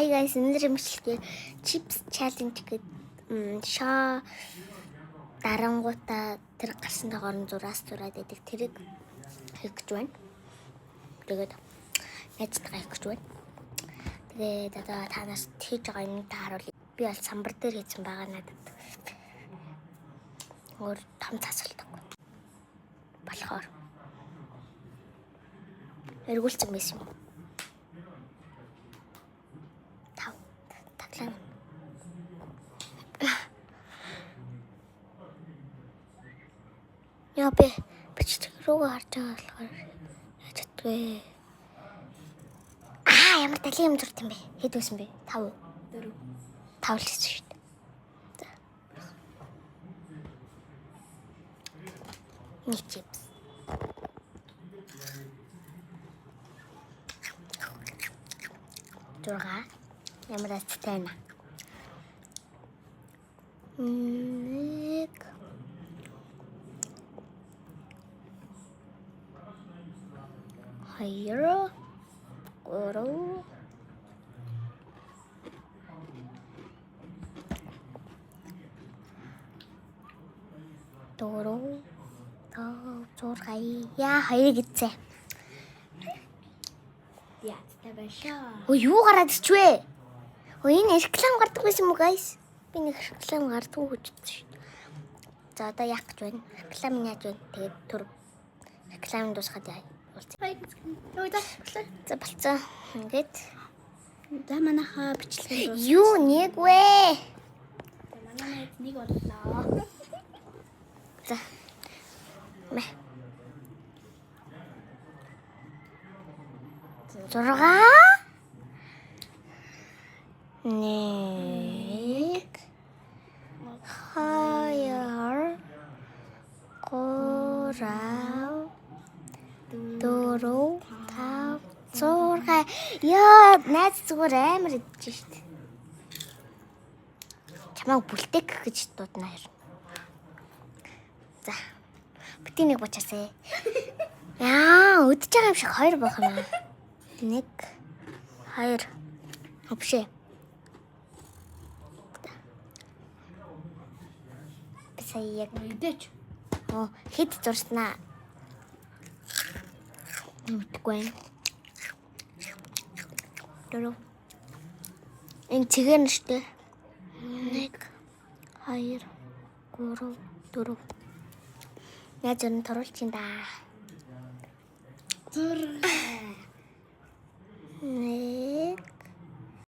Hi guys, өнөөдөр имжлэгээр chips challenge гэдэг шоо дарангуудаа тэр гарсан тоогоор нь зураас зураад байдаг. Тэрийг хийх гэж байна. Тэгээд найзтайгаа хийх гэж байна. Тэгээд одоо танаас хийж байгаа юм та харуул. Би бол самбар дээр хийсэн байгаа надад. Өөр том цасалдаг. Болохоор эргүүлсэн байсан юм. Тав. Тавлаа. Яа би бичлэг рүүгээ харж байгаа болохоор яаж чаддгүй. Аа, ямар далийн юм зурд юм бэ? Хэд байсан бэ? 5 уу? 4. 5 л гэсэн шүү дээ. За. Нэг чипс. Зурга. Ямар азтай байна. Нэг. Хоёр. Гурав. Дөрөв. Тав. Зурга. Яа, хоёрыг идсэн. Яцтай байшаа. Өө, юу гараад ичвэ? Өө, энэ реклам гардаг байсан юм уу, guys? Би нэг реклам гардаг гэж бодсон шүү дээ. За, одоо яах гэж байна? Реклам нь яаж байна? Тэгээд түр реклам дуусгаад яа. Хай. Юу да? Боллоо. За, болцсон. Ингээд За, манайхаа бичлэг дуус. юу нэг вэ? Манай найз нэг боллоо. За. Мэ. Зурга. Нэг. Хоёр. Гурав. Дөрөв. Тав. Зурга. Яа, найз зүгээр амар идэж шít. Чамайг бүлтэк гэж дуудана хоёр. За. Бити нэг бочаасай. Яа, үдэж байгаа юм шиг хоёр байх юм аа. Нэг, хоёр. Хөвшөө. Би сая яг Мэдээч. оо, хэд зурснаа. Мэдгүй байна. Дөрөв. Энэ цэгээр нь штэ. Нэг, хоёр, гурав, дөрөв. Найз өрн туруулчин да. 6. Нэг.